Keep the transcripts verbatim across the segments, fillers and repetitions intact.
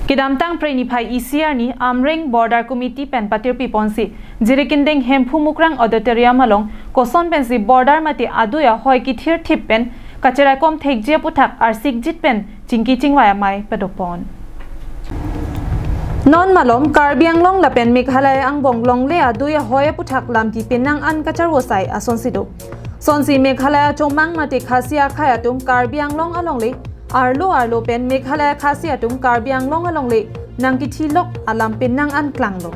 Kedamtang Phre niphai isi arni Amreng Border Committee pen patirpi ponsi Jirikindeng Hemphu Mukrang Auditorium along koson pensi border mate adui ahoi kithirthip pen kacheraikom thekji aputhak arsikjit pen chingki chingvai amei padopon. Non malom Karbi Anglong lapen Meghalaya angbong longle adui ahoi aputhak lamki penang an kacharvosai asonsi do. Sonsi Meghalaya chomang mate Khasi akhei atum Karbi Anglong alongle, arlo arlo pen Meghalaya Khasi atum Karbi Anglong alongle nangkithilok alam penang an klanglo.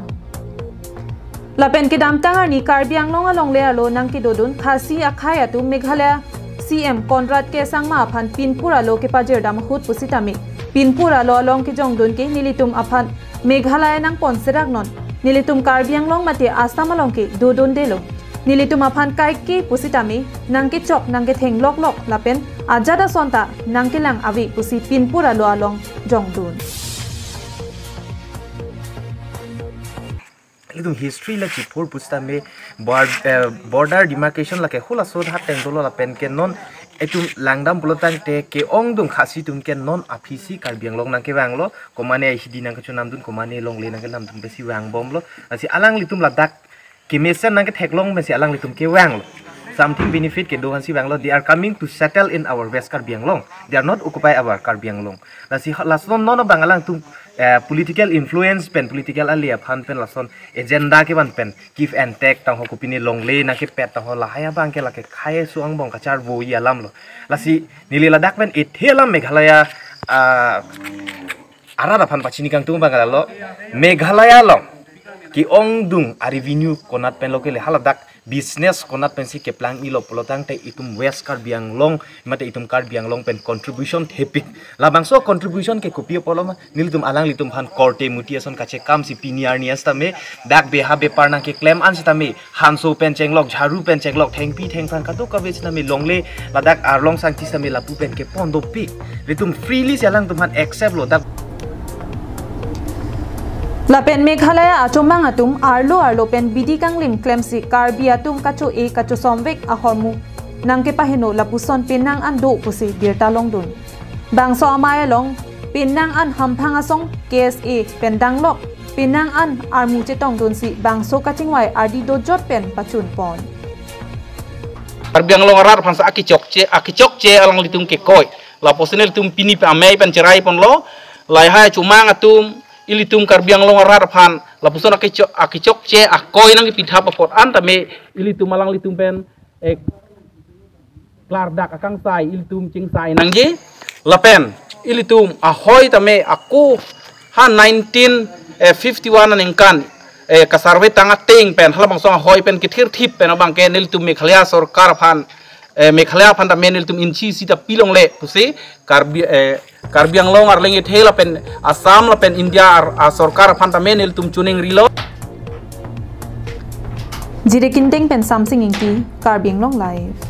Lapen kedamtang arni Karbi Anglong alongle arlo nangkedodun Khasi akhei atum Meghalaya C M Conrad K Sangma aphan pinpur arlo kepajirdam ahut pusitame pinpur arlo along kejongdun ke nelitum aphan Meghalaya nangpon serak non, nelitum Karbi Anglong mate Assam along ke dodundelo. Nelitum aphan kaike pusitame nangkechok nangketheng loklok lapen ajat ason ta nangkelang ave pusi pinpur arlo along jongdun. Ilitum history la chipur pusitame bor-, eh, border demarcation lake hula so hat teng dolo lapen ke non itum langdam pulotangte ke-ongdung Khasi atum ke non aphisi Karbi Anglong nangkevanglo, komane ahidi nangkachonamdun, komane longle nangkenamdun pensi vangbomlo. Lasi alanglitum ladak kemesen nangketheklong pensi alanglitum kevanglo. Something benefit kedo aphansi vanglo. They are coming to settle in our West Karbi Anglong. They are not occupy our Karbi Anglong. Lasi ha-, lason non abang alangtum, eh, political influence pen, political ali aphan pen lason agenda kevan pen give and take tangho, kopine longle nangkepet tangho, lahai abang ke lake khei su angbong kacharvoji alamlo. Lasi neli ladak pen ethe alam Meghalaya, ah, arat aphan pachini kangtung abang lalo, Meghalaya along ke-ongdung a-revenue konat penlo kele, haladak business konat pensi keplang-ilo pulotangte itum West Karbi Anglong mate itum Karbi Anglong pen contribution thepik. Labangso contribution ke kopi apotlo ma, nelitum alanglitum aphan korte muti ason kachekamsi pini arni sitame dak beha bepar nangkeklem an sitame hanso pen chenglok, jharu pen chenglok, thengpi thengphang kadokave sitame longle ladak arlong sangti sitame lapu pen kepon dopik. Ilitum freely si alangtum aphan accept lo dak. Lapen Meghalaya achomang atum arlo arlo pen bidi kanglim klemsi Karbi atum kacho-e kachosomvek ahormu nangkepaheno lapuson penang an do pusi birta longdun. Bangso amei along penang an hamphang asong K S A pen danglok, penang an armu chetongdunsi bangso kachingvai ardi dojot pen pachunpon. Karbi Anglong arat aphansi akechokche, akechokche alanglitum kekoi. Lapuson ilitum pini pe amei pen cheraiponlo, lahai achomang atum ilitum Karbi Anglong arat aphan lapuson akecho-, akechokche akoi nangkepithap apot an tame ilitum alanglitum pen, eh, klardak akangsai ilitum chingsai nangji. Lapen ilitum ahoi tame ako ha nineteen fifty-one aningkan, eh, kasarve tang ateng pen halabangso ahoi pen kethirthip pen abang ke nelitum Meghalaya sorkar aphan, eh, Meghalaya aphan tame nelitum inchi isi ta pilongle pusi Karbi, eh, Karbi Anglong arleng ethe lapen Assam lapen India ar-, asorkar aphan tame nelitum chuning rilo. Jirikindeng pen Samsing Ingti, Karbi Anglong Live.